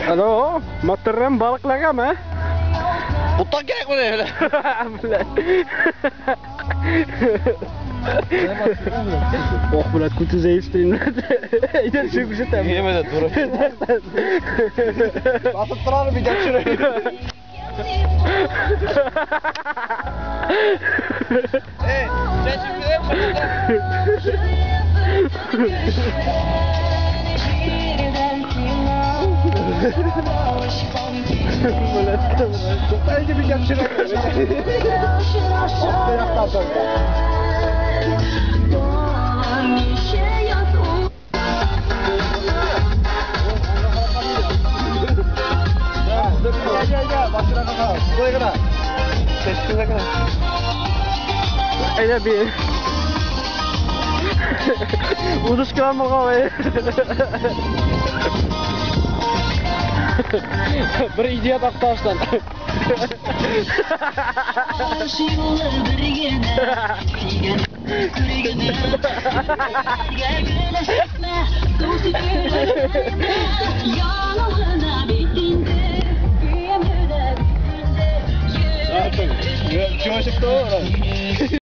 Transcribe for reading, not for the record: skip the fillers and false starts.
Alo, motorram balıqlagami? Buttan kerak buni. Oh, блядь, кучу заебстырим. Идет şu там. Yemedi dur. Basıp turarım bir geçirin. Hey, sen şimdi ne yapıyorsun? Bence bir geçirin. Ayda bir. Urush qilaman. Bir idiot aqtashdan.